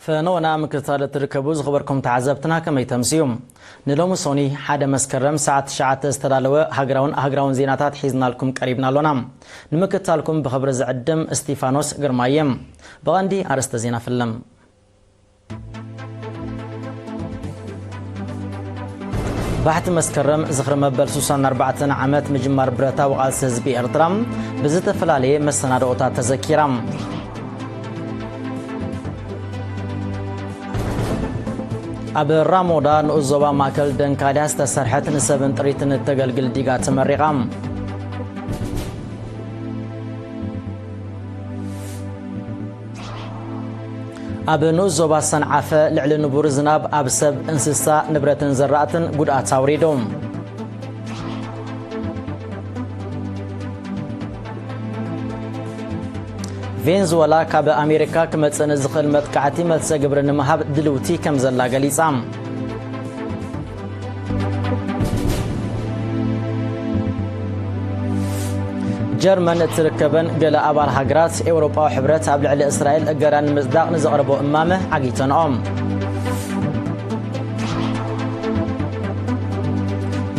ፈነወና ምክትታል እትርከቡ ዝኸበርኩም ተዓዘብትና ከመይ ተምስዩ? ንሎሚ ሶኒ ሓደ መስከረም ሰዓት ትሽዓተ ዝተዳለወ ሃገራውን ኣህግራውን ዜናታት ሒዝናልኩም ቀሪብና ኣሎና። ንምክትታልኩም ብኽብሪ ዝዕድም እስቲፋኖስ ግርማ እየ። ብቐንዲ ኣርእስተ ዜና ፍልም። ባሕቲ መስከረም ዝኽሪ መበል ሱሳን ኣርባዕተን ዓመት ምጅማር ብረታዊ ቃልሲ ህዝቢ ኤርትራ ብዝተፈላለየ መሰናድኦታት ተዘኪራ። ኣብ ራሞዳ ንኡስ ዞባ ማእከል ደንካልያ ዝተሰርሐት ንሰብን ጥሪትን እተገልግል ዲጋ ተመሪቓ። ኣብ ንኡስ ዞባ ሰንዓፈ ልዕሊ ንቡር ዝናብ ኣብ ሰብ፣ እንስሳ፣ ንብረትን ዘራእትን ጉድኣት ኣውሪዱ። ቬንዙወላ ካብ ኣሜሪካ ክመጽእ ንዝኽእል መጥቃዕቲ መልሰ ግብሪ ንምሃብ ድልውቲ ከም ዘላ ገሊጻ። ጀርመን እትርከበን ገለ ኣባል ሃገራት ኤውሮጳዊ ሕብረት ኣብ ልዕሊ እስራኤል እገዳ ንምጽዳቕ ንዘቕረቦ እማመ ዓጊተንኦ።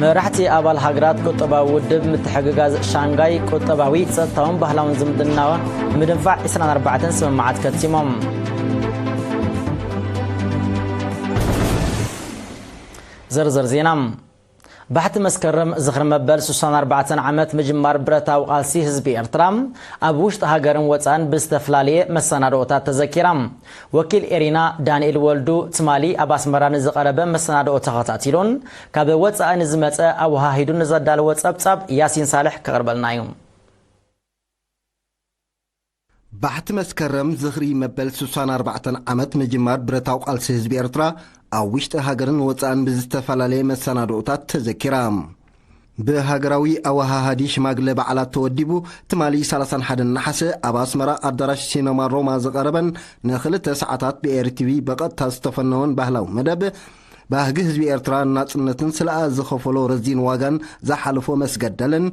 መራሕቲ ኣባል ሃገራት ቁጠባዊ ውድብ ምትሕግጋዝ ሻንጋይ ቁጠባዊ፣ ጸጥታውን ባህላውን ዝምድና ምድንፋዕ ዕስራን ኣርባዕተን ስምምዓት ከቲሞም። ዝርዝር ዜና። ባሕቲ መስከረም ዝኽሪ መበል ሱሳን ኣርባዕተን ዓመት ምጅማር ብረታዊ ቃልሲ ህዝቢ ኤርትራ ኣብ ውሽጢ ሃገርን ወጻእን ብዝተፈላለየ መሰናድኦታት ተዘኪራ። ወኪል ኤሪና ዳንኤል ወልዱ ትማሊ ኣብ ኣስመራ ንዝቐረበ መሰናድኦ ተኸታቲሉን ካብ ወጻኢ ንዝመጸ ኣወሃሂዱ ንዘዳለወ ጸብጻብ ያሲን ሳልሕ ከቕርበልና እዩ። ባሕቲ መስከረም ዝኽሪ መበል ሱሳን ኣርባዕተን ዓመት ምጅማር ብረታዊ ቃልሲ ህዝቢ ኤርትራ ኣብ ውሽጢ ሃገርን ወጻእን ብዝተፈላለየ መሰናድኦታት ተዘኪራ። ብሃገራዊ ኣወሃሃዲ ሽማግለ በዓላት ተወዲቡ ትማሊ ሰላሳን ሓደን ነሓሰ ኣብ ኣስመራ ኣዳራሽ ሲነማ ሮማ ዝቐረበን ንኽልተ ሰዓታት ብኤሪ ቲቪ ብቐጥታ ዝተፈነወን ባህላዊ መደብ፣ ባህጊ ህዝቢ ኤርትራ ናጽነትን ስለኣ ዝኸፈሎ ረዚን ዋጋን ዝሓለፎ መስገደልን፣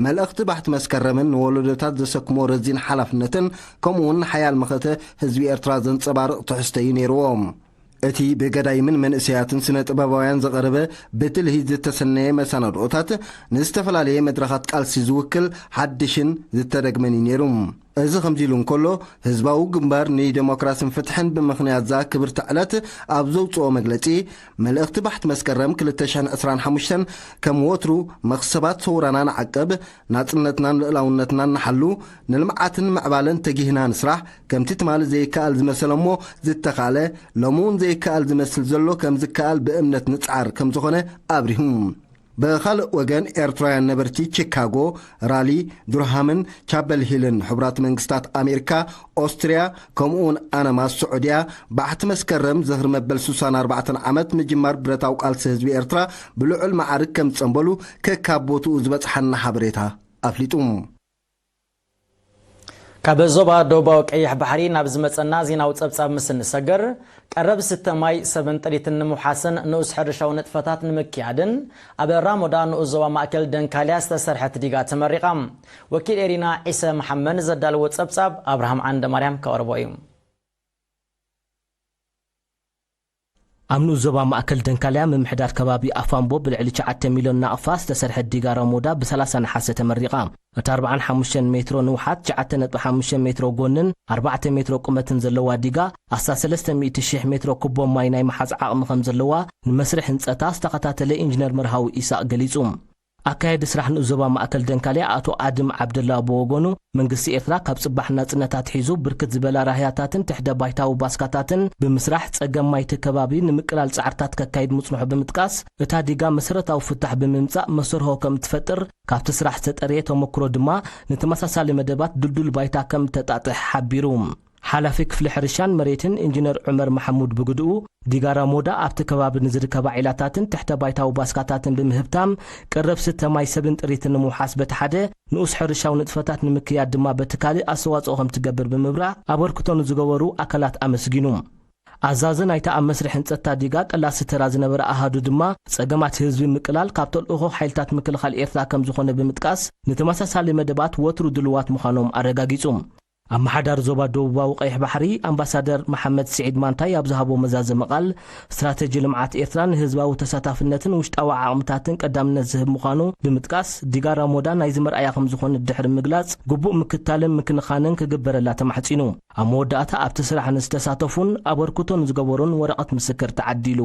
መልእኽቲ ባሕቲ መስከረምን ንወለዶታት ዘሰክሞ ረዚን ሓላፍነትን፣ ከምኡውን ሓያል መኸተ ህዝቢ ኤርትራ ዘንጸባርቕ ትሕዝቶ እዩ ነይርዎ። እቲ ብገዳይምን መንእሰያትን ስነ ጥበባውያን ዝቐረበ ብትልሂት ዝተሰነየ መሰናድኦታት፣ ንዝተፈላለየ መድረኻት ቃልሲ ዝውክል ሓድሽን ዝተደግመን እዩ ነይሩ። እዚ ከምዚ ኢሉ እንከሎ፣ ህዝባዊ ግንባር ንደሞክራስን ፍትሕን ብምኽንያት እዛ ክብርቲ ዕለት ኣብ ዘውጽኦ መግለጺ፣ መልእኽቲ ባሕቲ መስከረም ክልተ ሽሕን ዕስራን ሓሙሽተን ከም ወትሩ መኽሰባት ሰውራና ንዓቅብ፣ ናጽነትናን ልእላውነትናን ንሓሉ፣ ንልምዓትን ምዕባለን ተጊህና ንስራሕ፣ ከምቲ ትማሊ ዘይከኣል ዝመሰለ እሞ ዝተኻእለ፣ ሎሚ እውን ዘይከኣል ዝመስል ዘሎ ከም ዝከኣል ብእምነት ንጽዓር ከም ዝኾነ ኣብሪሁ። ብኻልእ ወገን፣ ኤርትራውያን ነበርቲ ቺካጎ፣ ራሊ፣ ዱርሃምን ቻፐል ሂልን፣ ሕቡራት መንግስታት ኣሜሪካ፣ ኦስትርያ፣ ከምኡውን ኣነማስ ስዑድያ፣ ባሕቲ መስከረም ዝኽሪ መበል ሱሳን ኣርባዕተን ዓመት ምጅማር ብረታዊ ቃልሲ ህዝቢ ኤርትራ ብልዑል መዓርግ ከም ዝጸንበሉ ከካብ ቦትኡ ዝበጽሓና ሓበሬታ ኣፍሊጡ። ካብ ዞባ ደቡባዊ ቀይሕ ባሕሪ ናብ ዝመጸና ዜናዊ ጸብጻብ ምስ እንሰገር፣ ቀረብ ስተ ማይ፣ ሰብን ጥሪትን ንምውሓስን ንኡስ ሕርሻዊ ንጥፈታት ንምክያድን ኣብ ራሞዳ ንኡስ ዞባ ማእከል ደንካልያ ዝተሰርሐት ዲጋ ተመሪቓ። ወኪል ኤሪና ዒሰ መሓመድ ዘዳለዎ ጸብጻብ ኣብርሃም ዓንደ ማርያም ከቕርቦ እዩ። ኣብ ንኡስ ዞባ ማእከል ደንካልያ ምምሕዳር ከባቢ ኣፋምቦ ብልዕሊ ትሽዓተ ሚልዮን ናቕፋ ዝተሰርሐት ዲጋ ራሞዳ ብሰላሳ ነሓሰ ተመሪቓ። እታ ኣርብዓን ሓሙሽተን ሜትሮ ንውሓት፣ ትሽዓተ ነጥቢ ሓሙሽተ ሜትሮ ጎንን ኣርባዕተ ሜትሮ ቁመትን ዘለዋ ዲጋ፣ ኣስታት ሰለስተ ሚእቲ ሽሕ ሜትሮ ኩቦ ማይ ናይ ምሓዝ ዓቕሚ ከም ዘለዋ ንመስርሕ ህንጸታ ዝተኸታተለ ኢንጂነር መርሃዊ ኢሳቕ ገሊጹ። ኣካያዲ ስራሕ ንኡስ ዞባ ማእከል ደንካልያ ኣቶ ኣድም ዓብደላ ብወገኑ፣ መንግስቲ ኤርትራ ካብ ጽባሕ ናጽነት ኣትሒዙ ብርክት ዝበላ ራህያታትን ትሕተ ባይታዊ ባስካታትን ብምስራሕ ጸገም ማይቲ ከባቢ ንምቅላል ጻዕርታት ከካይድ ምጽንሑ ብምጥቃስ፣ እታ ዲጋ መሰረታዊ ፍታሕ ብምምጻእ መሰርሆ ከም እትፈጥር፣ ካብቲ ስራሕ ዝተጠርየ ተመክሮ ድማ ንተመሳሳሊ መደባት ድልዱል ባይታ ከም እተጣጥሕ ሓቢሩ። ሓላፊ ክፍሊ ሕርሻን መሬትን ኢንጂነር ዑመር ማሕሙድ ብግድኡ፣ ዲጋ ራሞዳ ኣብቲ ከባቢ ንዝርከባ ዒላታትን ትሕተ ባይታዊ ባስካታትን ብምህብታም፣ ቀረብ ስተ ማይ፣ ሰብን ጥሪትን ንምውሓስ በቲ ሓደ፣ ንኡስ ሕርሻዊ ንጥፈታት ንምክያድ ድማ በቲ ካልእ ኣስተዋጽኦ ከም ትገብር ብምብራህ፣ ኣበርክቶ ንዝገበሩ ኣካላት ኣመስጊኑ። ኣዛዚ ናይታ ኣብ መስርሕ ህንጸት እታ ዲጋ ቀላሲ ተራ ዝነበረ ኣሃዱ ድማ፣ ጸገማት ህዝቢ ምቅላል ካብ ተልእኾ ሓይልታት ምክልኻል ኤርትራ ከም ዝኾነ ብምጥቃስ፣ ንተመሳሳሊ መደባት ወትሩ ድሉዋት ምዃኖም ኣረጋጊጹ። ኣመሓዳሪ ዞባ ደቡባዊ ቀይሕ ባሕሪ ኣምባሳደር መሓመድ ስዒድ ማንታይ ኣብ ዝሃቦ መዛዘሚ ቃል፣ ስትራተጂ ልምዓት ኤርትራ ንህዝባዊ ተሳታፍነትን ውሽጣዊ ዓቕምታትን ቀዳምነት ዝህብ ምዃኑ ብምጥቃስ፣ ዲጋ ራሞዳ ናይዚ መርኣያ ከም ዝኾነት ድሕሪ ምግላጽ፣ ግቡእ ምክትታልን ምክንኻንን ክግበረላ ተማሕጺኑ። ኣብ መወዳእታ ኣብቲ ስራሕ ንዝተሳተፉን ኣበርክቶ ንዝገበሩን ወረቐት ምስክር ተዓዲሉ።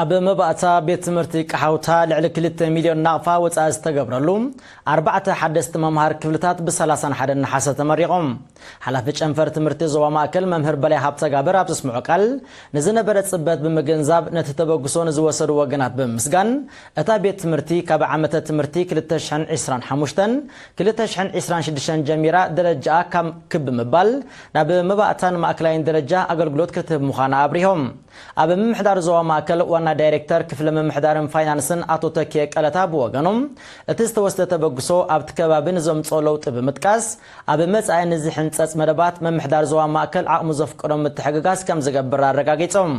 ኣብ መባእታ ቤት ትምህርቲ ቀሓውታ ልዕሊ ክልተ ሚልዮን ናቕፋ ወጻኢ ዝተገብረሉ ኣርባዕተ ሓደስቲ መምሃሪ ክፍልታት ብ31 ነሓሰ ተመሪቖም። ሓላፊ ጨንፈር ትምህርቲ ዞባ ማእከል መምህር በላይ ሃብተጋብር ኣብ ዘስምዖ ቃል፣ ንዝነበረ ጽበት ብምግንዛብ ነቲ ተበግሶ ንዝወሰዱ ወገናት ብምምስጋን፣ እታ ቤት ትምህርቲ ካብ ዓመተ ትምህርቲ ክልተ ሽሕን ዕስራን ሓሙሽተን ክልተ ሽሕን ዕስራን ሽዱሽተን ጀሚራ ደረጃኣ ካብ ክብ ምባል ናብ መባእታን ማእከላይን ደረጃ ኣገልግሎት ክትህብ ምዃና ኣብሪሆም። ኣብ ምምሕዳር ዞባ ማእከል ዋና ዳይሬክተር ክፍሊ ምምሕዳርን ፋይናንስን ኣቶ ተኪየ ቀለታ ብወገኑ፣ እቲ ዝተወስደ ተበግሶ ኣብቲ ከባቢ ንዘምጽኦ ለውጢ ብምጥቃስ፣ ኣብ መጻኢ ንዝሕንጸጽ መደባት ምምሕዳር ዞባ ማእከል ዓቕሙ ዘፍቅዶ ምትሕግጋዝ ከም ዝገብር ኣረጋጊጾም።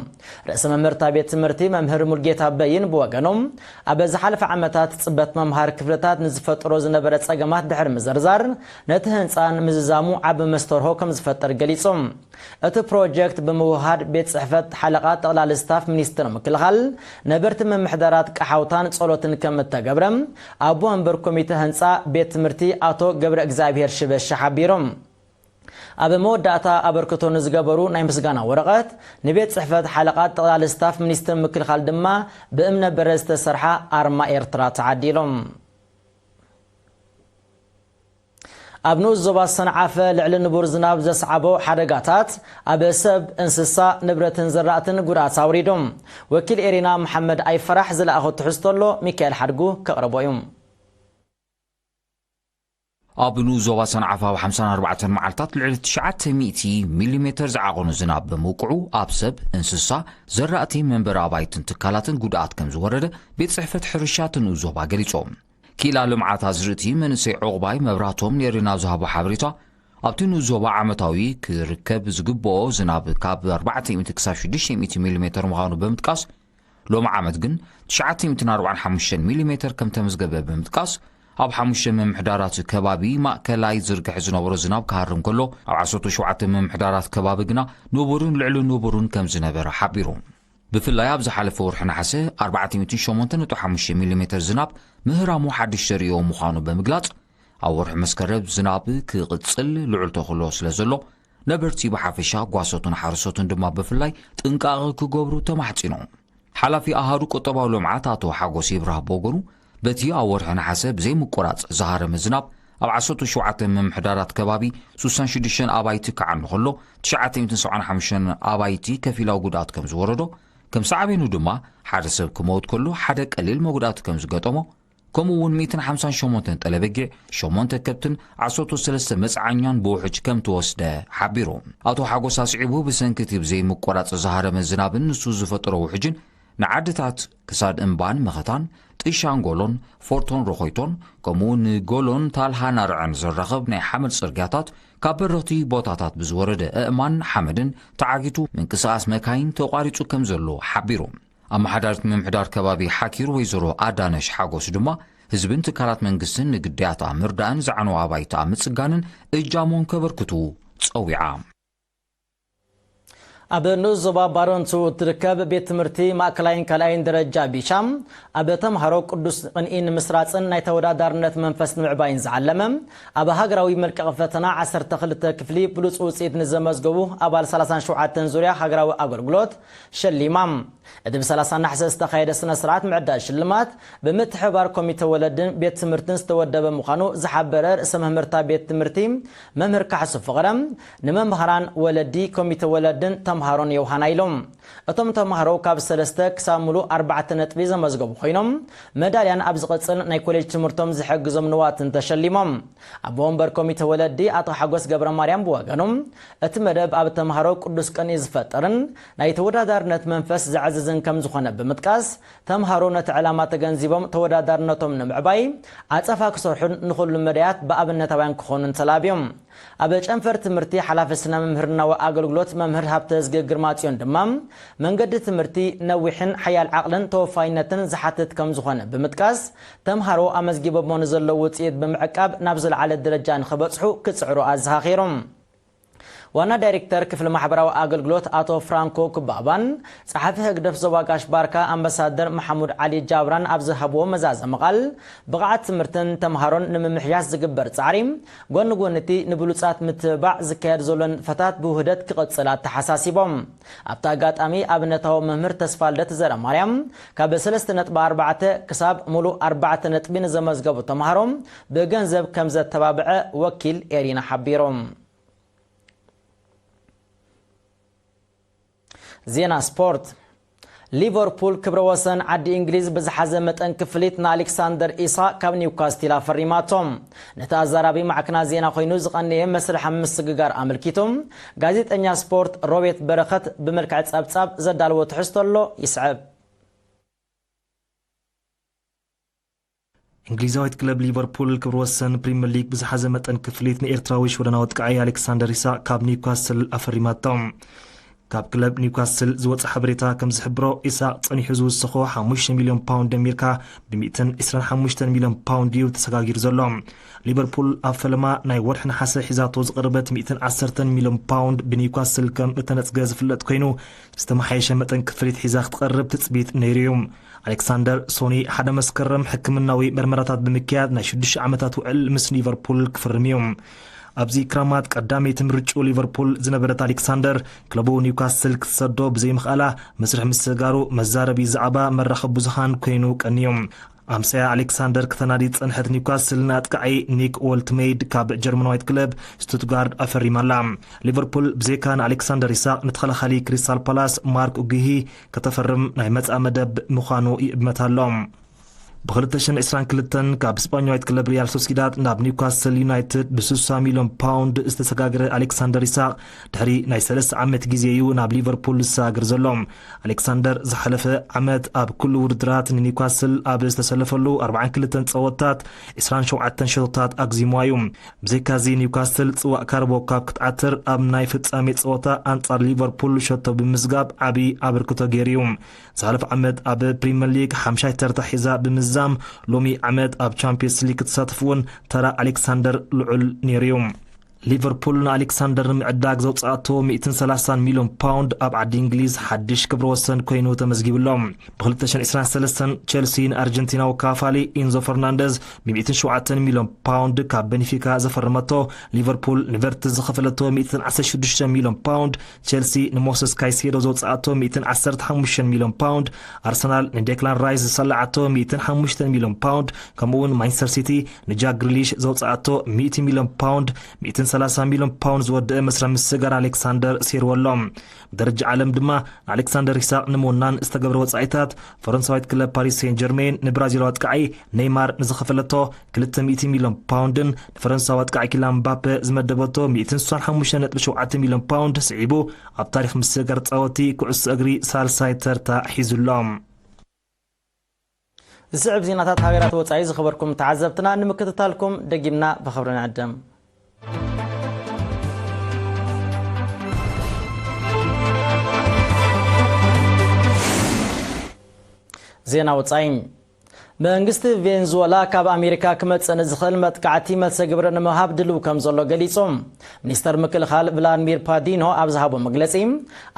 ርእሰ መምህርታ ቤት ትምህርቲ መምህር ሙልጌታ በይን ብወገኑ፣ ኣብ ዝሓለፈ ዓመታት ጽበት መምሃሪ ክፍልታት ንዝፈጥሮ ዝነበረ ጸገማት ድሕሪ ምዝርዛር፣ ነቲ ህንጻ ንምዝዛሙ ዓቢ መስተርሆ ከም ዝፈጥር ገሊጹ። እቲ ፕሮጀክት ብምውሃድ ቤት ጽሕፈት ሓለቓ ጠቕላሊ ስታፍ ሚኒስትር ምክልኻል፣ ነበርቲ ምምሕዳራት ቀሓውታን ጸሎትን ከም እተገብረ፣ ኣቦ ወንበር ኮሚተ ህንጻ ቤት ትምህርቲ ኣቶ ገብረ እግዚኣብሔር ሽበሺ ሓቢሮም። ኣብ መወዳእታ ኣበርክቶ ንዝገበሩ ናይ ምስጋና ወረቐት ንቤት ጽሕፈት ሓለቓ ጠቕላሊ ስታፍ ሚኒስትር ምክልኻል ድማ ብእምነ በረድ ዝተሰርሓ ኣርማ ኤርትራ ተዓዲሎም። ኣብ ንኡስ ዞባ ሰንዓፈ ልዕሊ ንቡር ዝናብ ዘስዓቦ ሓደጋታት ኣብ ሰብ፣ እንስሳ፣ ንብረትን ዝራእትን ጉድኣት ኣውሪዱ። ወኪል ኤሪና መሓመድ ኣይፈራሕ ዝለኣኾ ትሕዝቶ ኣሎ፣ ሚካኤል ሓድጉ ከቕርቦ እዩ። ኣብ ንኡስ ዞባ ሰንዓፈ ኣብ ሓምሳን ኣርባዕተን መዓልታት ልዕሊ ትሽዓተ ሚእቲ ሚሊሜተር ዝዓቐኑ ዝናብ ብምውቅዑ፣ ኣብ ሰብ፣ እንስሳ፣ ዘራእቲ፣ መንበሪ ኣባይትን ትካላትን ጉድኣት ከም ዝወረደ ቤት ጽሕፈት ሕርሻ እቲ ንኡስ ዞባ ገሊጾም። ክኢላ ልምዓት ኣዝርእቲ መንእሰይ ዑቕባይ መብራህቶም ንኤሪና ዝሃቦ ሓበሬታ፣ ኣብቲ ንኡስ ዞባ ዓመታዊ ክርከብ ዝግብኦ ዝናብ ካብ ኣርባዕተ ሚእቲ ክሳብ ሽዱሽተ ሚእቲ ሚሊሜተር ምዃኑ ብምጥቃስ፣ ሎሚ ዓመት ግን ትሽዓተ ሚእትን ኣርባዓን ሓሙሽተን ሚሊሜተር ከም ተመዝገበ ብምጥቃስ፣ ኣብ ሓሙሽተ ምምሕዳራት ከባቢ ማእከላይ ዝርግሐ ዝነበሮ ዝናብ ክሃርም ከሎ፣ ኣብ ዓሰርተ ሸውዓተ ምምሕዳራት ከባቢ ግና ንቡርን ልዕሊ ንቡርን ከም ዝነበረ ሓቢሩ። ብፍላይ ኣብ ዝሓለፈ ወርሒ ነሓሰ ኣርባዕተ ሚእትን ሸሞንተን ነጥቢ ሓሙሽተ ሚሊሜተር ዝናብ ምህራሙ ሓድሽ ተርእዮ ምዃኑ ብምግላጽ፣ ኣብ ወርሒ መስከረም ዝናብ ክቕጽል ልዑል ተኽእሎ ስለ ዘሎ፣ ነበርቲ ብሓፈሻ፣ ጓሶትን ሓረስቶትን ድማ ብፍላይ ጥንቃቐ ክገብሩ ተማሕጺኑ። ሓላፊ ኣሃዱ ቁጠባዊ ልምዓት ኣቶ ሓጎስ ይብራህ ብወገኑ፣ በቲ ኣብ ወርሒ ነሓሰ ብዘይምቁራጽ ዝሃረመ ዝናብ፣ ኣብ ዓሰርተ ሸውዓተ ምምሕዳራት ከባቢ ሱሳን ሽዱሽተን ኣባይቲ ክዓኑ ከሎ፣ ትሽዓተ ሚእትን ሰብዓን ሓሙሽተን ኣባይቲ ከፊላዊ ጉድኣት ከም ዝወረዶ፣ ከም ሳዕቤኑ ድማ ሓደ ሰብ ክመውት ከሎ፣ ሓደ ቀሊል መጉዳእቲ ከም ዝገጠሞ፣ ከምኡ እውን ሚእትን ሓምሳን ሸሞንተን ጠለበጊዕ፣ ሸሞንተ ከብትን ዓሰርተ ሰለስተ መጽዓኛን ብውሕጅ ከም ተወስደ ሓቢሩ። ኣቶ ሓጎስ ኣስዒቡ፣ ብሰንኪ እቲ ብዘይምቆራጽ ዝሃረመ ዝናብን ንሱ ዝፈጠሮ ውሕጅን ንዓድታት ክሳድ እምባን መኸታን፣ ጥሻን ጎሎን፣ ፎርቶን ሮኾይቶን፣ ከምኡ ንጎሎን ታልሃ ናርዐን ዘራኽብ ናይ ሓመድ ጽርግያታት ካብ በረኽቲ ቦታታት ብዝወረደ ኣእማን ሓመድን ተዓጊቱ ምንቅስቓስ መካይን ተቋሪጹ ከም ዘሎ ሓቢሩ። ኣመሓዳሪት ምምሕዳር ከባቢ ሓኪር ወይዘሮ ኣዳነሽ ሓጎስ ድማ ህዝብን ትካላት መንግስትን ንግዳያት ኣብ ምርዳእን ዝዓነዋ ኣባይቲ ኣብ ምጽጋንን እጃሞም ከበርክቱ ጸዊዓ። ኣብ ንኡስ ዞባ ባረንቱ እትርከብ ቤት ትምህርቲ ማእከላይን ካልኣይን ደረጃ ቢሻ፣ ኣብ ተምሃሮ ቅዱስ ቅንኢ ንምስራጽን ናይ ተወዳዳርነት መንፈስ ንምዕባይን ዝዓለመ፣ ኣብ ሃገራዊ መልቀቒ ፈተና ዓሰርተ ክልተ ክፍሊ ብሉጽ ውጽኢት ንዘመዝገቡ ኣባል ሰላሳን ሸውዓተን ዙርያ ሃገራዊ ኣገልግሎት ሸሊማ። እቲ ብ30 ነሓሰ ዝተኻየደ ስነ ስርዓት ምዕዳል ሽልማት፣ ብምትሕብባር ኮሚተ ወለድን ቤት ትምህርትን ዝተወደበ ምዃኑ ዝሓበረ ርእሰ መምህርታ ቤት ትምህርቲ መምህር ካሕሱ ፍቕረ፣ ንመምህራን፣ ወለዲ፣ ኮሚተ ወለድን ተምሃሮን የውሃና ኢሎም። እቶም ተምሃሮ ካብ ሰለስተ ክሳብ ሙሉእ ኣርባዕተ ነጥቢ ዘመዝገቡ ኮይኖም፣ መዳልያን ኣብ ዝቕጽል ናይ ኮሌጅ ትምህርቶም ዝሕግዞም ንዋትን ተሸሊሞም። ኣቦ ወንበር ኮሚተ ወለዲ ኣቶ ሓጎስ ገብረ ማርያም ብወገኑ፣ እቲ መደብ ኣብ ተምሃሮ ቅዱስ ቅንኢ ዝፈጥርን ናይ ተወዳዳርነት መንፈስ ዘዕዝዝን ከም ዝኾነ ብምጥቃስ፣ ተምሃሮ ነቲ ዕላማ ተገንዚቦም ተወዳዳርነቶም ንምዕባይ ዓጸፋ ክሰርሑን ንኹሉ መዳያት ብኣብነታውያን ክኾኑን ተላብዮም። ኣብ ጨንፈር ትምህርቲ ሓላፊ ስነ መምህርናዊ ኣገልግሎት መምህር ሃብተዝጊ ግርማጽዮን ድማ፣ መንገዲ ትምህርቲ ነዊሕን ሓያል ዓቕልን ተወፋይነትን ዝሓትት ከም ዝኾነ ብምጥቃስ፣ ተምሃሮ ኣመዝጊቦሞ ንዘለዉ ውፅኢት ብምዕቃብ ናብ ዝለዓለ ደረጃ ንኽበፅሑ ክፅዕሩ ኣዘኻኺሮም። ዋና ዳይሬክተር ክፍሊ ማሕበራዊ ኣገልግሎት ኣቶ ፍራንኮ ኩባባን ጸሓፊ ህግደፍ ዞባ ጋሽ ባርካ ኣምባሳደር መሓሙድ ዓሊ ጃብራን ኣብ ዝሃብዎ መዛዘሚ ቃል፣ ብቕዓት ትምህርትን ተምሃሮን ንምምሕያሽ ዝግበር ጻዕሪ፣ ጎኒ ጎኒ እቲ ንብሉጻት ምትብባዕ ዝካየድ ዘሎ ንጥፈታት ብውህደት ክቕጽል ኣተሓሳሲቦም። ኣብቲ ኣጋጣሚ ኣብነታዊ መምህር ተስፋልደት ዘረማርያም ካብ ሰለስተ ነጥቢ ኣርባዕተ ክሳብ ሙሉእ ኣርባዕተ ነጥቢ ንዘመዝገቡ ተምሃሮ ብገንዘብ ከም ዘተባብዐ ወኪል ኤሪና ሓቢሮም። ዜና ስፖርት። ሊቨርፑል ክብረ ወሰን ዓዲ እንግሊዝ ብዝሓዘ መጠን ክፍሊት ንኣሌክሳንደር ኢሳቅ ካብ ኒውካስቲል ኣፈሪማቶ። ነቲ ኣዛራቢ ማዕከናት ዜና ኮይኑ ዝቐነየ መስርሕ ምስግጋር ኣመልኪቱ፣ ጋዜጠኛ ስፖርት ሮቤት በረኸት ብመልክዕ ጸብጻብ ዘዳለዎ ትሕዝቶ ኣሎ፣ ይስዕብ። እንግሊዛዊት ክለብ ሊቨርፑል ክብረ ወሰን ፕሪምየር ሊግ ብዝሓዘ መጠን ክፍሊት ንኤርትራዊ ሽወደናዊ ኣጥቃዓይ ኣሌክሳንደር ኢሳቅ ካብ ኒውካስል ኣፈሪማቶ። ካብ ክለብ ኒውካስል ዝወጸ ሓበሬታ ከም ዝሕብሮ፣ ኢሳቅ ጸኒሑ ዝውስኾ ሓሙሽተ ሚልዮን ፓውንድ ኣሜሪካ ብ ሚእትን ዕስራን ሓሙሽተን ሚልዮን ፓውንድ እዩ ተሰጋጊሩ ዘሎ። ሊቨርፑል ኣብ ፈለማ ናይ ወርሒ ነሓሰ ሒዛቶ ዝቐረበት ሚእትን ዓሰርተን ሚልዮን ፓውንድ ብኒውካስል ከም እተነጽገ ዝፍለጥ ኮይኑ፣ ዝተመሓየሸ መጠን ክፍሊት ሒዛ ክትቐርብ ትጽቢት ነይሩ እዩ። ኣሌክሳንደር ሶኒ ሓደ መስከረም ሕክምናዊ መርመራታት ብምክያድ ናይ ሽዱሽተ ዓመታት ውዕል ምስ ሊቨርፑል ክፍርም እዩ። ኣብዚ ክራማት ቀዳመይቲ ምርጭኡ ሊቨርፑል ዝነበረት ኣሌክሳንደር፣ ክለቡ ኒውካስል ክትሰዶ ብዘይምኽኣላ፣ መስርሕ ምስጋሩ መዛረቢ ዛዕባ መራኸቢ ብዙሃን ኮይኑ ቀንዩ። ኣምስያ ኣሌክሳንደር ክተናዲ ዝጸንሐት ኒውካስል ንኣጥቃዒ ኒክ ዎልትሜይድ ካብ ጀርመናዊት ክለብ ስቱትጋርድ ኣፈሪማላ። ሊቨርፑል ብዘይካ ንኣሌክሳንደር ኢሳቅ ንተኸላኻሊ ክሪስታል ፓላስ ማርክ ኡጉሂ ከተፈርም ናይ መጻኢ መደብ ምዃኑ ይእመት ኣሎ። ብ ክልተ ሽሕን ዕስራን ክልተን ካብ ስጳኛዊት ክለብ ሪያል ሶሲዳድ ናብ ኒውካስል ዩናይትድ ብ ስሳ ሚልዮን ፓውንድ ዝተሰጋገረ ኣሌክሳንደር ኢሳቅ፣ ድሕሪ ናይ ሰለስተ ዓመት ግዜ እዩ ናብ ሊቨርፑል ዝሰጋገር ዘሎ። ኣሌክሳንደር ዝሓለፈ ዓመት ኣብ ኩሉ ውድድራት ንኒውካስል ኣብ ዝተሰለፈሉ ኣርባዓን ክልተን ጸወታት ዕስራን ሸውዓተን ሸቶታት ኣግዚምዋ እዩ። ብዘይካዚ ኒውካስል ጽዋእ ካርቦ ካፕ ክትዓትር ኣብ ናይ ፍጻሜ ጸወታ ኣንጻር ሊቨርፑል ሸቶ ብምምዝጋብ ዓቢ ኣበርክቶ ገይሩ እዩ። ዝሓለፈ ዓመት ኣብ ፕሪምየር ሊግ ሓምሻይ ተርታ ሒዛ ብምዝዛም፣ ሎሚ ዓመት ኣብ ቻምፒየንስ ሊግ ክትሳተፍ እውን ተራ ኣሌክሳንደር ልዑል ነይሩ እዩ። ሊቨርፑል ንኣሌክሳንደር ንምዕዳግ ዘውፅኣቶ ሚእትን ሰላሳን ሚልዮን ፓውንድ ኣብ ዓዲ እንግሊዝ ሓድሽ ክብረ ወሰን ኮይኑ ተመዝጊቡ ኣሎ። ብ ክልተ ሽሕን ዕስራን ሰለስተን ቸልሲ ንኣርጀንቲናዊ ካፋሊ ኢንዞ ፈርናንደዝ ብ ሚእትን ሸውዓተን ሚልዮን ፓውንድ ካብ ቤንፊካ ዘፈረመቶ፣ ሊቨርፑል ንቨርትዝ ዝኸፈለቶ ሚእትን ዓሰርተ ሽዱሽተ ሚልዮን ፓውንድ፣ ቸልሲ ንሞሰስ ካይሴዶ ዘውፅኣቶ ሚእትን ዓሰርተ ሓሙሽተ ሚልዮን ፓውንድ፣ ኣርሰናል ንዴክላን ራይስ ዝሰላዓቶ ሚእትን ሓሙሽተ ሚልዮን ፓውንድ፣ ከምኡ እውን ማንቸስተር ሲቲ ንጃክ ግሪሊሽ ዘውፅኣቶ ሚእቲ ሚልዮን ፓውንድ፣ ሚእትን ሰላሳ ሚልዮን ፓውንድ ዝወደአ መስርሕ ምስግጋር ኣሌክሳንደር ሰይርዎ ኣሎ። ብደረጃ ዓለም ድማ ንኣሌክሳንደር ኢሳቅ ንምውናን ዝተገብረ ወፃኢታት፣ ፈረንሳዊት ክለብ ፓሪስ ሴን ጀርሜን ንብራዚላዊ ኣጥቃዒ ኔይማር ንዝኸፈለቶ ክልተ ሚእቲ ሚልዮን ፓውንድን ንፈረንሳዊ ኣጥቃዒ ኪላን ምባፔ ዝመደበቶ ሚእትን ስሳን ሓሙሽተ ነጥቢ ሸውዓተ ሚልዮን ፓውንድ ስዒቡ፣ ኣብ ታሪኽ ምስግጋር ጻወቲ ኩዕሶ እግሪ ሳልሳይ ተርታ ሒዙ ኣሎ። ዝስዕብ ዜናታት ሃገራት ወጻኢ ዝኸበርኩም ተዓዘብትና ንምክትታልኩም ደጊምና ብኽብሪ ንዕድም። ዜና ወጻኢ። መንግስቲ ቬንዙወላ ካብ ኣሜሪካ ክመጽእ ንዝኽእል መጥቃዕቲ መልሰ ግብሪ ንምሃብ ድልው ከም ዘሎ ገሊጹ። ሚኒስተር ምክልኻል ቭላድሚር ፓዲኖ ኣብ ዝሃቦ መግለጺ፣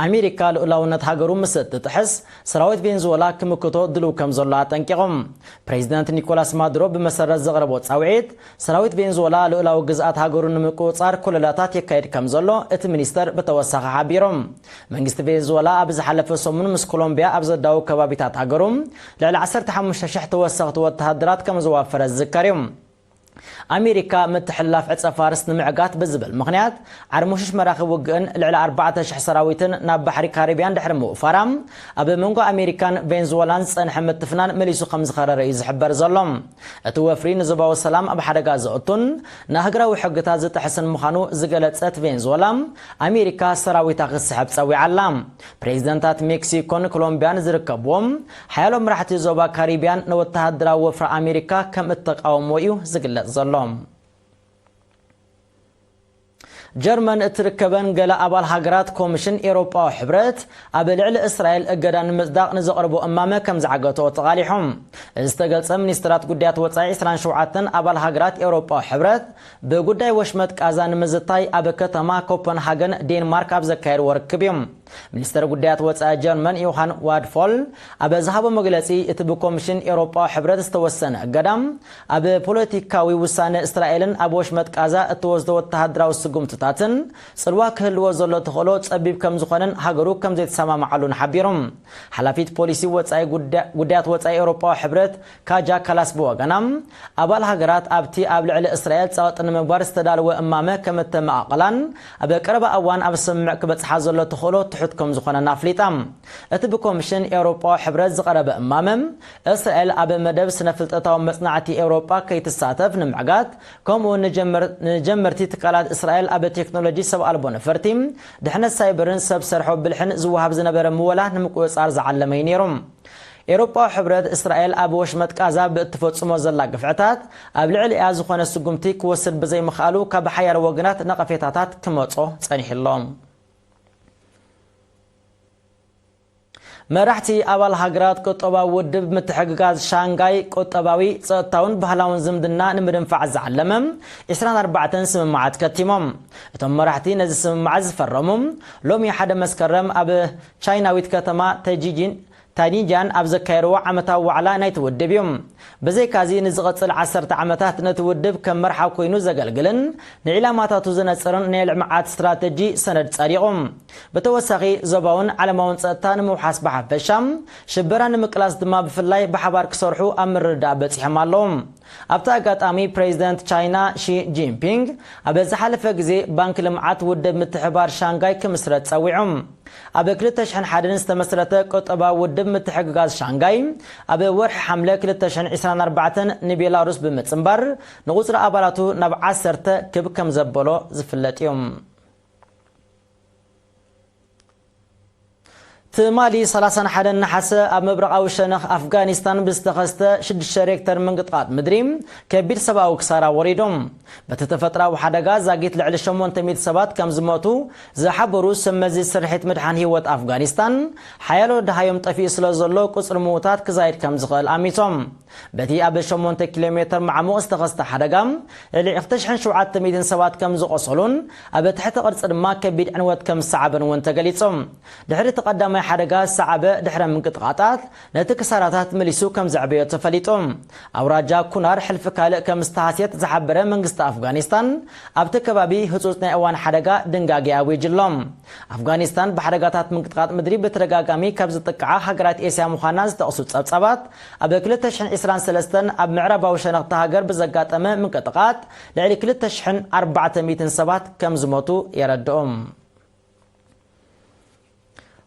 ኣሜሪካ ልኡላውነት ሃገሩ ምስ እትጥሕስ፣ ሰራዊት ቬንዙወላ ክምክቶ ድልው ከም ዘሎ ኣጠንቂቖም። ፕሬዚደንት ኒኮላስ ማዱሮ ብመሰረት ዘቕረቦ ጻውዒት፣ ሰራዊት ቬንዙወላ ልኡላዊ ግዝኣት ሃገሩ ንምቁጽጻር ኮለላታት የካይድ ከም ዘሎ እቲ ሚኒስተር ብተወሳኺ ሓቢሮም። መንግስቲ ቬንዙወላ ኣብ ዝሓለፈ ሰሙን ምስ ኮሎምቢያ ኣብ ዘዳው ከባቢታት ሃገሩ ልዕሊ ዓሰርተ ሓሙሽተ ሽሕ ተወሰኽቲ ወተሃደራት ከም ዘዋፈረ ዝዝከር እዩ። ኣሜሪካ ምትሕልላፍ ዕጸ ፋርስ ንምዕጋት ብዝብል ምኽንያት ዓርሞሽሽ መራኽብ ውግእን ልዕሊ ኣርባዕተ ሽሕ ሰራዊትን ናብ ባሕሪ ካሪብያን ድሕሪ ምውፋራ፣ ኣብ መንጎ ኣሜሪካን ቬንዙወላን ዝጸንሐ ምትፍናን መሊሱ ከም ዝኸረረ እዩ ዝሕበር ዘሎ። እቲ ወፍሪ ንዞባዊ ሰላም ኣብ ሓደጋ ዘእቱን ንኣህጉራዊ ሕግታት ዝጥሕስን ምዃኑ ዝገለጸት ቬንዙወላ፣ ኣሜሪካ ሰራዊታ ክትስሕብ ጸዊዓ ኣላ። ፕሬዚደንታት ሜክሲኮን ኮሎምቢያን ዝርከብዎም ሓያሎ መራሕቲ ዞባ ካሪብያን ንወተሃደራዊ ወፍሪ ኣሜሪካ ከም እተቃወምዎ እዩ ዝግለጽ ዘሎ። ጀርመን እትርከበን ገለ ኣባል ሃገራት ኮሚሽን ኤውሮጳዊ ሕብረት ኣብ ልዕሊ እስራኤል እገዳ ንምጽዳቕ ንዘቕርቦ እማመ ከም ዝዓገትኦ ተቓሊሖም። እዚ ዝተገልጸ ሚኒስትራት ጉዳያት ወጻኢ ዕስራን ሸውዓተን ኣባል ሃገራት ኤውሮጳዊ ሕብረት ብጉዳይ ወሽመጥ ቃዛ ንምዝታይ ኣብ ከተማ ኮፐንሃገን ዴንማርክ ኣብ ዘካየድዎ ርክብ እዮም። ሚኒስተር ጉዳያት ወጻኢ ጀርመን ዮሃን ዋድፎል ኣብ ዝሃቦ መግለጺ፣ እቲ ብኮሚሽን ኤውሮጳዊ ሕብረት ዝተወሰነ እገዳ ኣብ ፖለቲካዊ ውሳነ እስራኤልን ኣብ ወሽመጥ ቃዛ እትወስዶ ወተሃደራዊ ስጉምትታትን ጽልዋ ክህልዎ ዘሎ ተኽእሎ ጸቢብ ከም ዝኾነን ሃገሩ ከም ዘይተሰማምዓሉን ሓቢሩ። ሓላፊት ፖሊሲ ወጻኢ ጉዳ-፣ ጉዳያት ወጻኢ ኤውሮጳዊ ሕብረት ካጃ ካላስ ብወገና፣ ኣባል ሃገራት ኣብቲ ኣብ ልዕሊ እስራኤል ጸቕጢ ንምግባር ዝተዳለወ እማመ ከም እተመቓቐላን ኣብ ቀረባ እዋን ኣብ ስምምዕ ክበጽሓ ዘሎ ተኽእሎ ትሑት ከም ዝኾነን ኣፍሊጣ። እቲ ብኮሚሽን ኤውሮጳዊ ሕብረት ዝቐረበ እማመ፣ እስራኤል ኣብ መደብ ስነ-ፍልጠታዊ መጽናዕቲ ኤውሮጳ ከይትሳተፍ ንምዕጋት፣ ከምኡ እውን ንጀመር-፣ ንጀመርቲ ትካላት እስራኤል ኣብ ቴክኖሎጂ ሰብ ኣልቦ ነፈርቲ፣ ድሕነት ሳይበርን ሰብ ሰርሖ ብልሕን ዝወሃብ ዝነበረ ምወላ ንምቁጽጻር ዝዓለመ እዩ ነይሩ። ኤውሮጳዊ ሕብረት፣ እስራኤል ኣብ ወሽመጥ ቃዛ ብእትፈጽሞ ዘላ ግፍዕታት ኣብ ልዕሊኣ ዝኾነ ስጉምቲ ክወስድ ብዘይምኽኣሉ ካብ ሓያሎ ወገናት ነቐፌታታት ክመጾ ጸኒሑ ኣሎ። መራሕቲ ኣባል ሃገራት ቁጠባዊ ውድብ ምትሕግጋዝ ሻንጋይ ቁጠባዊ፣ ጸጥታውን ባህላውን ዝምድና ንምድንፋዕ ዝዓለመ ዕስራን ኣርባዕተን ስምምዓት ከቲሞም። እቶም መራሕቲ ነዚ ስምምዓት ዝፈረሙ ሎሚ ሓደ መስከረም ኣብ ቻይናዊት ከተማ ተጂጂን ታኒጃን ኣብ ዘካየድዎ ዓመታዊ ዋዕላ ናይቲ ውድብ እዩ። ብዘይካዚ ንዝቐጽል ዓሰርተ ዓመታት ነቲ ውድብ ከም መርሓ ኮይኑ ዘገልግልን ንዒላማታቱ ዘነጽርን ናይ ልምዓት ስትራተጂ ሰነድ ጸዲቑ። ብተወሳኺ ዞባውን ዓለማውን ጸጥታ ንምውሓስ ብሓፈሻ፣ ሽበራ ንምቅላስ ድማ ብፍላይ ብሓባር ክሰርሑ ኣብ ምርድዳእ በጺሖም ኣለዉ። ኣብቲ ኣጋጣሚ ፕሬዚደንት ቻይና ሺ ጂንፒንግ ኣብ ዝሓለፈ ግዜ ባንክ ልምዓት ውድብ ምትሕባር ሻንጋይ ክምስረት ጸዊዑ። ኣብ ክልተ ሽሕን ሓደን ዝተመስረተ ቁጠባዊ ውድብ ምትሕግጋዝ ሻንጋይ ኣብ ወርሒ ሓምለ ክልተ ሽሕን ዕስራን ኣርባዕተን ንቤላሩስ ብምጽንባር ንቁጽሪ ኣባላቱ ናብ ዓሰርተ ክብ ከም ዘበሎ ዝፍለጥ እዩ። ትማሊ ሰላሳን ሓደን ነሓሰ ኣብ ምብራቓዊ ሸነኽ ኣፍጋኒስታን ብዝተኸስተ ሽዱሽተ ሬክተር ምንቅጥቃጥ ምድሪ ከቢድ ሰብኣዊ ክሳራ ወሪዱ። በቲ ተፈጥራዊ ሓደጋ ዛጊት ልዕሊ ሸሞንተ ሚእቲ ሰባት ከም ዝሞቱ ዝሓበሩ ሰብ መዚ ስርሒት ምድሓን ህይወት ኣፍጋኒስታን፣ ሓያሎ ደሃዮም ጠፊኡ ስለ ዘሎ ቁጽሪ ምዉታት ክዛይድ ከም ዝኽእል ኣሚቶም። በቲ ኣብ ሸሞንተ ኪሎ ሜተር ማዕሙቕ ዝተኸስተ ሓደጋ፣ ልዕሊ ክልተ ሽሕን ሸውዓተ ሚእትን ሰባት ከም ዝቖሰሉን ኣብ ትሕቲ ቅርጺ ድማ ከቢድ ዕንወት ከም ዝሰዓበን እውን ተገሊጹ። ድሕሪ እቲ ቀዳማይ ሓደጋ ዝሰዓበ ድሕረ ምንቅጥቃጣት፣ ነቲ ክሳራታት መሊሱ ከም ዘዕበዮ ተፈሊጡ። ኣውራጃ ኩናር ሕልፊ ካልእ ከም ዝተሃስየት ዝሓበረ መንግስቲ ኣፍጋኒስታን፣ ኣብቲ ከባቢ ህጹጽ ናይ እዋን ሓደጋ ድንጋጌ ኣዊጁ ኣሎ። ኣፍጋኒስታን ብሓደጋታት ምንቅጥቃጥ ምድሪ ብተደጋጋሚ ካብ ዝጥቅዓ ሃገራት ኤስያ ምዃና ዝጠቕሱ ጸብጻባት፣ ኣብ ክልተ ሽሕን ዕስራን ሰለስተን ኣብ ምዕራባዊ ሸነኽ እታ ሃገር ብዘጋጠመ ምንቅጥቃጥ ልዕሊ ክልተ ሽሕን ኣርባዕተ ሚእትን ሰባት ከም ዝሞቱ የረድኡ።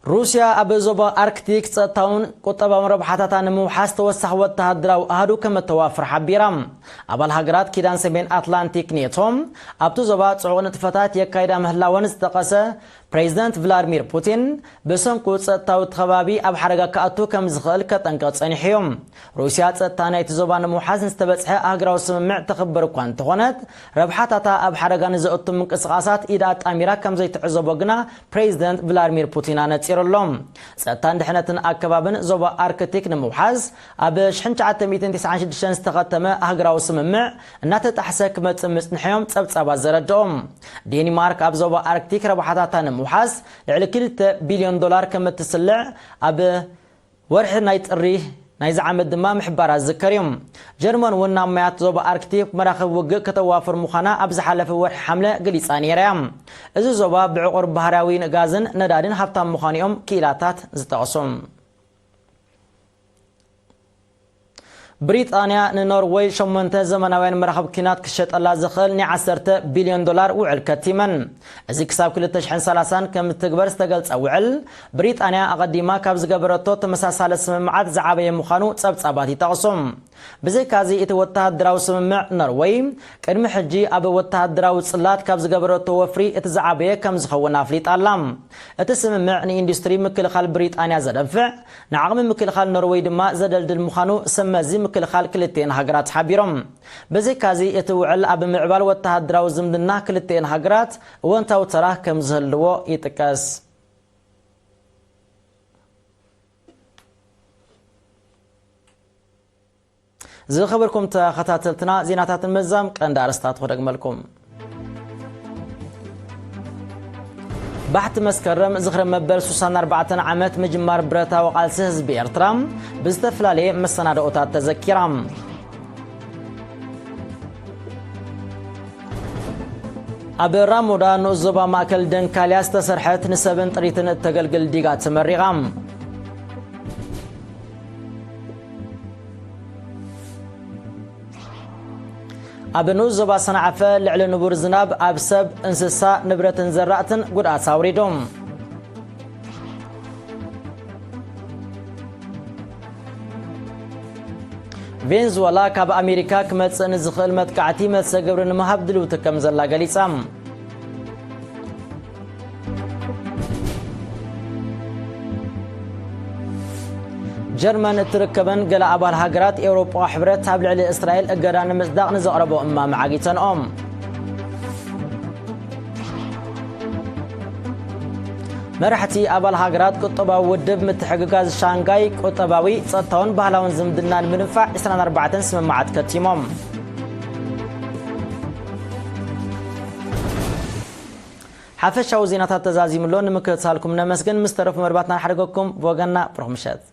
ሩስያ ኣብ ዞባ ኣርክቲክ ጸጥታውን ቁጠባውን ረብሓታታ ንምውሓስ ተወሳኺ ወተሃደራዊ ኣሃዱ ከም እተዋፍር ሓቢራ። ኣባል ሃገራት ኪዳን ሰሜን ኣትላንቲክ ኔቶ ኣብቲ ዞባ ጽዑቕ ንጥፈታት የካይዳ ምህላወን ዝጠቐሰ ፕሬዚደንት ቭላድሚር ፑቲን፣ ብሰንኩ ጸጥታዊ እቲ ከባቢ ኣብ ሓደጋ ክኣቱ ከም ዝኽእል ከጠንቅቕ ጸኒሑ እዩ። ሩስያ ጸጥታ ናይቲ ዞባ ንምውሓስ ንዝተበጽሐ ኣህጉራዊ ስምምዕ ተኽብር እኳ እንተኾነት፣ ረብሓታታ ኣብ ሓደጋ ንዘእቱ ምንቅስቓሳት ኢዳ ኣጣሚራ ከም ዘይትዕዘቦ ግና ፕሬዚደንት ቭላድሚር ፑቲን ኣነጺሩ ኣሎ። ጸጥታን ድሕነትን ኣከባብን ዞባ ኣርክቲክ ንምውሓስ ኣብ ሽሕን ትሽዓተ ሚእትን ተስዓን ሽዱሽተን ዝተኸተመ ኣህጉራዊ ስምምዕ እናተጣሕሰ ክመጽእ ምጽንሖም ጸብጻባት ዘረድኦም። ዴንማርክ ኣብ ዞባ ኣርክቲክ ረብሓታታ ንምውሓስ ልዕሊ ክልተ ቢልዮን ዶላር ከም እትስልዕ ኣብ ወርሒ ናይ ጥሪ ናይዚ ዓመት ድማ ምሕባራ ዝዝከር እዩ። ጀርመን እውን ናብ ማያት ዞባ ኣርክቲክ መራኽብ ውግእ ከተዋፍር ምዃና ኣብ ዝሓለፈ ወርሒ ሓምለ ገሊጻ ነይራ እያ። እዚ ዞባ ብዕቑር ባህርያዊ ጋዝን ነዳድን ሃብታም ምዃኑ እዮም ክኢላታት ዝጠቕሱ። ብሪጣንያ ንኖርወይ ሸሞንተ ዘመናውያን መራኽብ ኲናት ክሸጠላ ዝኽእል ናይ ዓሰርተ ቢልዮን ዶላር ውዕል ከቲመን። እዚ ክሳብ ክልተ ሽሕን ሰላሳን ከም ዝትግበር ዝተገልጸ ውዕል፣ ብሪጣንያ ኣቐዲማ ካብ ዝገበረቶ ተመሳሳሊ ስምምዓት ዝዓበየ ምዃኑ ጸብጻባት ይጠቕሱ። ብዘይካዚ እቲ ወተሃደራዊ ስምምዕ፣ ኖርወይ ቅድሚ ሕጂ ኣብ ወተሃደራዊ ጽላት ካብ ዝገበረቶ ወፍሪ እቲ ዝዓበየ ከም ዝኸውን ኣፍሊጣ ኣላ። እቲ ስምምዕ ንኢንዱስትሪ ምክልኻል ብሪጣንያ ዘደንፍዕ፣ ንዓቕሚ ምክልኻል ኖርወይ ድማ ዘደልድል ምዃኑ ሰብ መዚ ምክልኻል ክልቲኤን ሃገራት ሓቢሮም። ብዘይካዚ እቲ ውዕል ኣብ ምዕባል ወተሃደራዊ ዝምድና ክልቲኤን ሃገራት እወንታዊ ተራ ከም ዝህልዎ ይጥቀስ። ዝኸበርኩም ተኸታተልትና፣ ዜናታት ንምዛም ቀንዲ ኣርእስታት ክደግመልኩም። ባሕቲ መስከረም ዝኽሪ መበል ሱሳን ኣርባዕተን ዓመት ምጅማር ብረታዊ ቃልሲ ህዝቢ ኤርትራ ብዝተፈላለየ መሰናድኦታት ተዘኪራ። ኣብ ራሞዳ ንኡስ ዞባ ማእከል ደንካልያ ዝተሰርሐት ንሰብን ጥሪትን እተገልግል ዲጋ ተመሪቓ። ኣብ ንኡስ ዞባ ሰንዓፈ ልዕሊ ንቡር ዝናብ ኣብ ሰብ፣ እንስሳ፣ ንብረትን ዘራእትን ጉድኣት ኣውሪዱ። ቬንዙወላ ካብ ኣሜሪካ ክመጽእ ንዝኽእል መጥቃዕቲ መልሰ ግብሪ ንምሃብ ድልውቲ ከም ዘላ ገሊጻ። ጀርመን እትርከበን ገለ ኣባል ሃገራት ኤውሮጳ ሕብረት ኣብ ልዕሊ እስራኤል እገዳ ንምጽዳቕ ንዘቕረቦ እማመ ዓጊተንኦም። መራሕቲ ኣባል ሃገራት ቁጠባዊ ውድብ ምትሕግጋዝ ሻንጋይ ቁጠባዊ፣ ጸጥታውን ባህላውን ዝምድና ንምድንፋዕ ዕስራን ኣርባዕተን ስምምዓት ከቲሞም። ሓፈሻዊ ዜናታት ተዛዚሙ ኣሎ። ንምክትታልኩም ነመስግን። ምስ ተረፉ መርባትና ንሓድገኩም። ብወገንና ብሩኽ ምሸት።